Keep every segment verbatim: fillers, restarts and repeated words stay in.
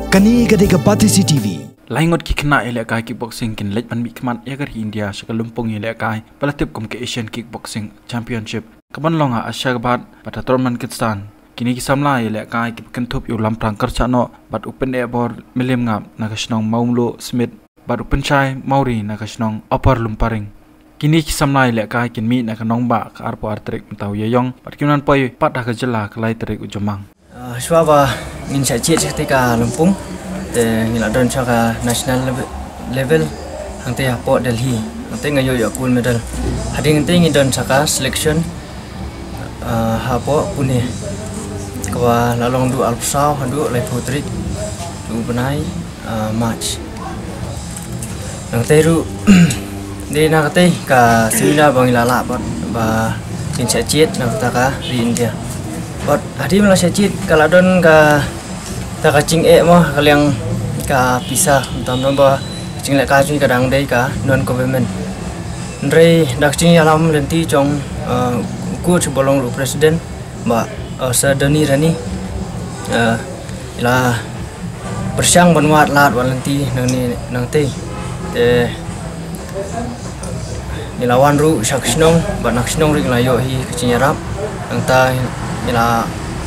Kane ka dei ka Batesi T V. Lai ngut ki khynnah ïalehkai kickboxing kin leit ban mihkhmat ïa ka ri India sha ka lympung ïalehkai ba la tip kum ka Asian Kickboxing Championship kaban long ha Ashgabat bad ha Turkmenistan. Kine ki samla ïalehkai kiba kynthup ïa u Lamphrang Kyrshah Noh bad u Pynehbor Mylliem Ngap na ka shnong Mawmluh Smit bad u Pynshai Mawrie na ka shnong Upper Lumparing. Kine ki samla ïalehkai kin mih na ka nongbah ka arphew ar tarik mynta u Ïaïong bad kin wan poi pat ha ka jylla ka lai tarik u Jymmang. Ah, shuwa ba ngin shah jied sha katei ka lympung, te ngi la don sha ka national level, level, hangtei hapoh Delhi. Hangtei nga ïoh ïoh gold medal. Hadien hangtei ngi don sha ka selection, ah, hapoh Pune, kaba la long naduh arphew saw haduh laiphew tarik u bnai, ah, March. Nangtei ruh, dei na katei ka seminar ba ngi la lah bad ba ngin shah jied na kata ka ri India. Bad hadien ba la shah jied ka la don kata ka jingeh mo ha ka liang ka pisa, kumta mo ba ka jinglehkai jong ngi ka dang dei ka non government. Hynrei da ka jingïalam lynti jong, ah, u coach ba long ruh president, Bah, oh, Sir Donny Rani, eh, la pyrshang ban wad lad wad lynti nangne nangtei. Te ngi la wan ruh sha ka shnong, bad na ka shnong ruh ngi la ïoh hi ka jingïarap. Nangta ngi la,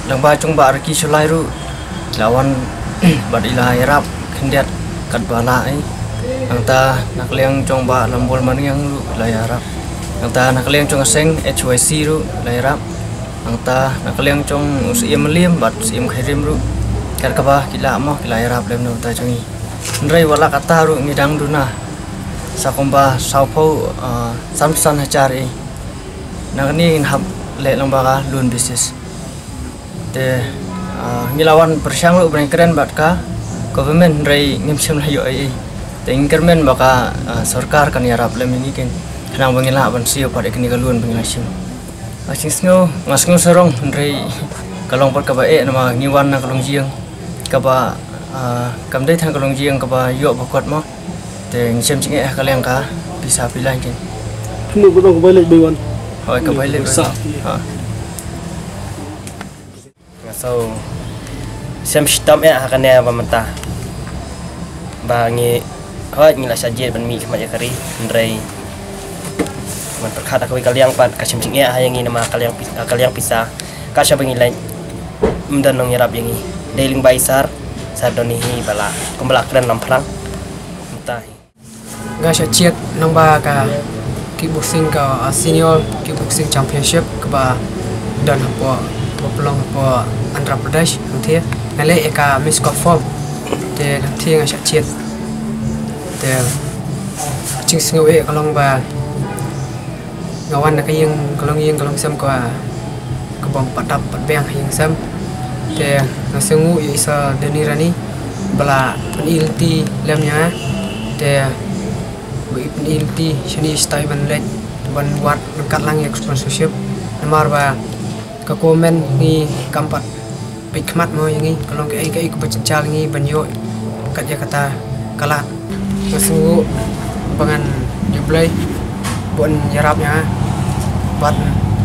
lyngba jong Bah Ricky Shullai ruh, la wan bad i la ïarap khyndiat katba lah ei. Nangta na ka liang jong Bah Lambol Marngiang ruh la ïarap. Nangta na ka liang jong ka seng H Y C ruh la ïarap. Nangta na ka liang jong u Syiem Mylliem bad u Syiem Khyrim ruh, kat kaba ki lah mo ki la ïarap lem na bynta jong ngi. Hynrei wat la katta ruh ngi dang duna sa kumba sawphew, ah, sanphew san hajar ei. Na kane ngin hap leh lyngba ka loan basis. Te, ah, ngi la wan pyrshang ruh ban kren bad ka government, hynrei ngim shym la ïoh ei ei. Te ngin kyrmen ba ka, ah, sorkar kan ïarap lem ïa ngi keiñ, khnang ba ngin lah ban siew pat ïa kane ka loan ba ngi la shim. Nga jingsngew, nga sngew sarong, hynrei ka long pat kaba eh namar ngi wan na ka longïing kaba, ah, kam dei tang ka longïing kaba ïoh ba kot mo. Te ngi shem jingeh ha ka liang ka pisa phi lain keiñ. Kumno ba dang ka bai leit bai wan? Hooid, ka bai leit bai wan. Sa. Ha. Nga sngew shem shitom eh ha kane ba mynta. Ba ngi, hooid, ngi la shah jied ban mihkhmat ïa ka ri, hynrei ban pyrkhat ha kawei ka liang pat ka shem jingeh ha ïa ngi namar ka liang pi-, ka liang pisa. Ka shah ba ngi leit, ym don nongïarap ïa ngi. Dei lyngba i Sir, Sir Donny hi ba la, kumba la kren Lamphrang. Mynta hi. Nga shah jied lyngba ka kickboxing, ka, uh, senior kickboxing championship kaba don hapoh, ba pynlong hapoh Andhra Pradesh, hangtei. Nga leh ïa ka Miss Cup form. Te hangtei nga shah jied. Te jingsngew eh ka long ba nga wan na ka ïing, ka longïing, ka longsem ka, ka bym pat dap pat biang ha ïing sem. Te nga sngewnguh ïa i Sir Donny Rani ba la pyni lynti lem ïa nga. Te ba i pyni lynti shane shatai ban leit ban wad ryngkat lang ïa ka sponsorship. Namar ba ka government ngi kam pat peit khmat mo ïa ngi, ka long kaei kaei kaba jynjar ngi ban ïoh kat ïa kata ka lad. Nga sngewnguh ba ngan ïa U Blei ba un ïarap ïa nga. Bad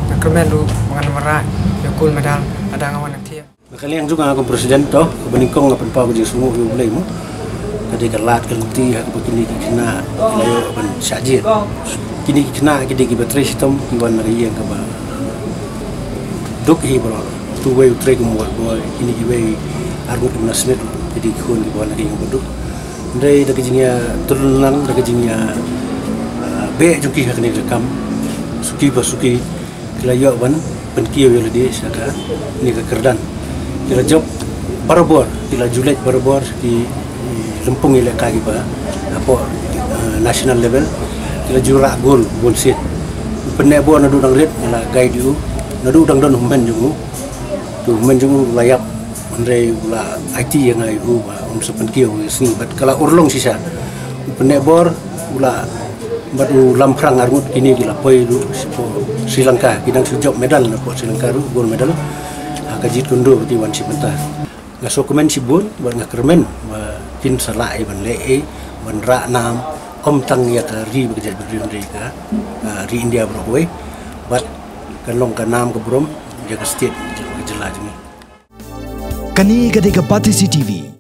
nga kyrmen ruh ba ngan wanrah ïa u gold medal lada nga wan na thiah. Na ka liang jong nga kum president to, kaba nyngkong nga pynpaw ka jingsngewnguh ïa U Blei mo. Ka dei ka lad ka lynti ha kaba kine ki khynnah ki la ïoh ban shah jied. Kine ki khynnah ki dei kiba trei shitom, ki wan na ka ïing kaba duk hi baroh. Uwei u trei kum ward boy, kine kiwei ar ngut ki mih na Smit, ki dei ki khun kiba wan na ka ïing ba duk. Hynrei da ka jingïatylli lang, da ka jingïa, ah, beh jong ki ha kane ka kam, suki pa suki, ki la ïoh ban pynkiew ïa lade sha kane ka kyrdan. Ki la jop barabor, ki la ju leit barabor sha ki lympung ïalehkai kiba hapoh, eh, national level. Ki la ju rah gold bun sien. Pyneh bor naduh dang rit nga la guide ïa u, naduh dang don hynmen jong u. Te hynmen jong u la ïap, hynrei u la aiti ïa nga ïa u ba um sa pynkiew ïa sngi bad ka la urlong shisha. U Pyneh Bor, u la, bad u Lamphrang, arngut kine ki la poi ruh shapoh Sri Lanka, ki dang shu jop medal napoh Sri Lanka ruh, gold medal. Ha ka Jeet Kune Do ba ki wan shim mynta. Nga sngewkmen shibun bad nga kyrmen ba kin sa lah ïa ban leh ei, ban rah nam, ym tang ïa ka ri bad ka jaitbynriew, hynrei ka, ah, ri India baroh kawei. Bad kan long ka nam ka burom ïa ka state, ïa ka jylla jong ngi. Kane ka dei ka Batesi T V.